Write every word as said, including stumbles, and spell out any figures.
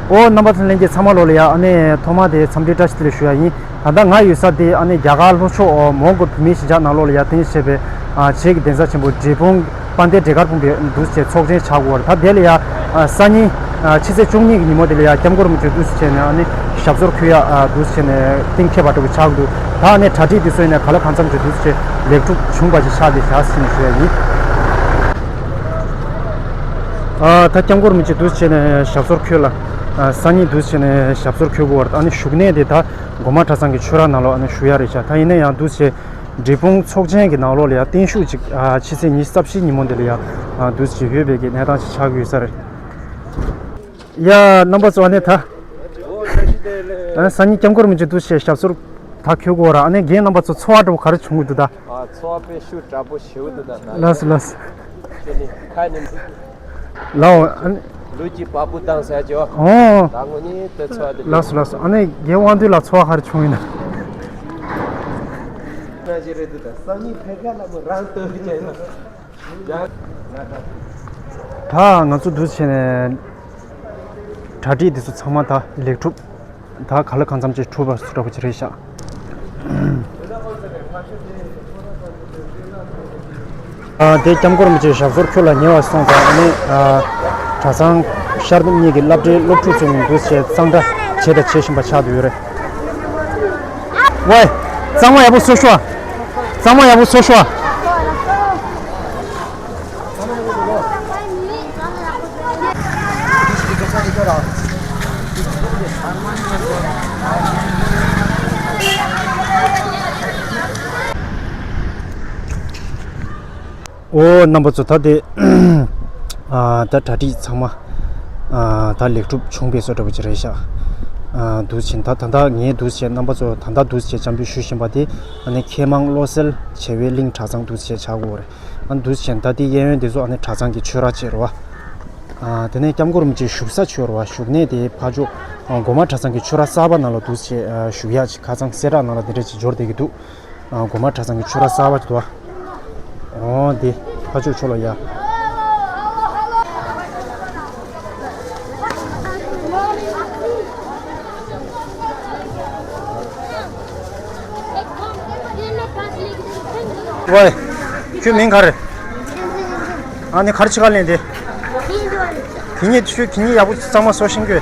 ཨོ་རྣམ་པ་ཚོ་ལྷན་རྒྱས་ཚང་མ་ལོ་ལ་ཡ། ཨ་ནི་ཐོག་མ་དེ་འཚམས་འདྲི་བཀྲ་ཤིས་བདེ་ལེགས་ཞུ་ཡ་ཡིན། ད་ལྟ་ང་ཡོད་ས་དེ་ཨ་ནི་རྒྱ་གར་ལྷོ་ཕྱོགས་མོན་གྷོ་བོད་མིའི་གཞིས་ཆགས་ནང་ལོགས་ལ་ཡ་རྟེན་གཞི་བྱས་པའི་བྱེས་ཀྱི་གདན་ས་ཆེན་པོ་འབྲས་སྤུངས་དཔལ་ལྡན་འབྲས་དཀར་སྤུངས་པའི་འདུག་སེ་བྱས་ཚོགས་ཆེན་ཆགས་ཀྱི་ཡོད་རེད། ད་དེ་ལ་ཡ་སང་ཉིན་ཕྱི་ཚེས་བཅུ་གཉིས་ཀྱི་ཉིན་མོ་དེ་ལ་ཡ་སྐྱབས་མགོན་རིན་པོ་ཆེ་འདུག་སེ་བྱས་ནས་ཨ་ནི་ཞབས་སོར་འཁོད་ཡ་འདུག་སེ་བྱས་ནས་གཏན་འཁེལ་བ་འདྲ་པོ་ཆགས་འདུག་ད་ཨ་ནི་གྲ་སྒྲིག་དེ་ཚོ་ཡིན་ནས་ག་ལ་གང་འཚམ་ཅིག་འདུག་སེ་བྱས་ལེགས་གྲུབ་བྱུང་བ་ཞིག་ཆགས་བསྡད་བཞག་ཟེར་ནས་ཞུ་ཡ་ཡིན། ཨ། ད་སྐྱབས་མགོན་རིན་པོ་ཆེ་འདུག་སེ་བྱས་ནས་ཞབས་སོར་འཁོད་ལ། ཨ། སང་ཉིན་འདུག་སེ་བྱས་ནས་ཞབས་སོར་འཁོད་དགོས་པ་རེད། ཨ་ནི་བཞུགས་གནས་དེ་ད་སྒོ་མང་གྲྭ་ཚང་གི་ཆོས་ར་ནང་ལོགས་ཨ་ནི་བཞུགས་ཡ་རེད་ཤག་ད་ཡིན་ན་ཡང་འདུག་སེ་བྱས་འབྲས་སྤུངས་ཚོགས་ཆེན་གྱི་ནང་ལོགས་ལ་ཡ་བརྟན་བཞུགས་ཅིག་ཨ། ཕྱི་ཚེས་ཉི་ཤུ་རྩ་བཞི་ཉིན་མོ་འདི་ལ་ཡ། ཨ། འདུག་སེ་བྱས་ཡོད་པའི་གི་གནས་སྟངས་ཅིག་ཆགས་ཀྱི་ཡོད་ས་རེད། ཡ། རྣམ་པ་ཚོ་ཨ་ནི་ད། ཨ། སང་ཉིན་སྐྱབས་མགོན་རིན་པོ་ཆེ་འདུག་སེ་བྱས་ཞབས་སོར་ད་འཁོད་དགོས་ར། ཨ་ནི་རྒན་རྣམ་པ་ཚོ་ཚོར་བ་འདྲ་པོ་ག་རེ་བྱུང་གི་འདུག་ད། ཨ། ཚོར་བ་དཔེ་ཤུགས་དྲག་པོ་ཞེ་པོ་འདུག་ད་ན། ལགས་སོ་ལགས་སོ། ཁྱེད་ནི་ཁ་ནི། ལའོ། ཨ་ནི། ལུས་ཀྱི་བ་སྤུ་ལྡང་ཟེར་ཅོ། ཨོ། ད་ངོ་ནི་དེ་ཚོ་དེ། ལགས་སོ་ལགས་སོ། ཨ་ནི་རྒན་དབང་འདུས་ལགས་ཚོར་བ་ག་རེ་བྱུང་ཡིན་ན། ན་ཞིག་རེད་འདུག་ད། སང་ཉིན་ཕེབས་ཁ་ལ་མོ་རང་ལྟོས་བྱས་ན། ད་ང་ཚོ་འདུག་སེ་བྱས་ནས་གྲ་སྒྲིག་འདི་ཚོ་ཚང་མ་ད་ལེགས་གྲུབ། ད་ག་ལ་གང་འཚམ་ཅིག་གྲུབ་པ་འདྲ་པོ་ཅིག་རེད་ཤག་ཨ། དེ་སྐྱབས་མགོན་རིན་པོ་ཆེ་ཞབས་སོར་འཁོད་ལ་ཉེ་བར་སོང་ཙང་ཨ་ནི། ཨ། གྲྭ་ཚང་ཤར་ནུབ་གཉིས་ཀྱི་སློབ་གྲྭའི་སློབ་ཕྲུག་ཚོ་ནས་འདུག་སེ་གཙང་སྦྲ་བྱས་དང་བྱེད་བཞིན་པ་ཆགས་བསྡད་ཡོད་རེད། ཝེ། གཙང་མ་ཡག་པོ་བཟོ་ཤོག་གཙང་མ་ཡག་པོ་བཟོ་ཤོག་ཨོ་རྣམ་པ་ཚོ། ད་དེ། ཨ། ད་གྲ་སྒྲིག་ཚང་མ། ཨ། ད་ལེགས་གྲུབ་བྱུང་བའི་བཟོ་འདྲ་པོ་ཅིག་རེད་ཤག་ཨ། འདུག་སེ་བྱས་ད་ད་ལྟ་ངས་འདུག་སེ་བྱས་རྣམ་པ་ཚོ་ད་ལྟ་འདུག་སེ་བྱས་འཚམས་འདྲི་ཞུ་བཞིན་པ་དེ་ཨ་ནི་མཁས་མང་བློ་གསལ་བྱེ་བའི་གླིང་གྲྭ་ཚང་འདུག་སེ་བྱས་ཆགས་ཀྱི་ཡོད་རེད། ཨ། འདུག་སེ་བྱས་ད་དེ་གཡས་གཡོན་དེ་ཚོ་ཨ་ནི་གྲྭ་ཚང་གི་ཆོས་ར་བྱས་རེད་པ། ཨ། དེ་ནས་སྐྱབས་མགོན་རིན་པོ་ཆེའི་བཞུགས་ས་ཆོས་ར་བ་བཞུགས་གནས་དེ་ཕར་ཕྱོགས། ཨ། སྒོ་མང་གྲྭ་ཚང་གི་ཆོས་ར་གསར་པ་ནང་ལ་འདུག་སེ་བྱས། ཨ། བཞུགས་ཡག་ཅིག་ཁ་སང་གསལ་བསྒྲགས་ནང་ལ་དེ་འདྲ་ཅིག་འབྱོར་བསྡད་ཀྱི་འདུག་ཨ། སྒོ་མང་གྲྭ་ཚང་གི་ཆོས་ར་གསར་པ་ཅིག་འདུག་པ། ཨོ་དེ་ཕར་ཕྱོགས་ཕྱོགས་ལ་ཡ། ཝེ། ཁྱོད་མིང་ག་རེ། ཨ་ནི་ག་རེ་བྱེད་ག་ལེན་དེ། དེ་གཉིས་ཁྱོད་དེ་གཉིས་ཡག་པོ་གཙང་མ་བཟོ་ཤེས་ཀྱི།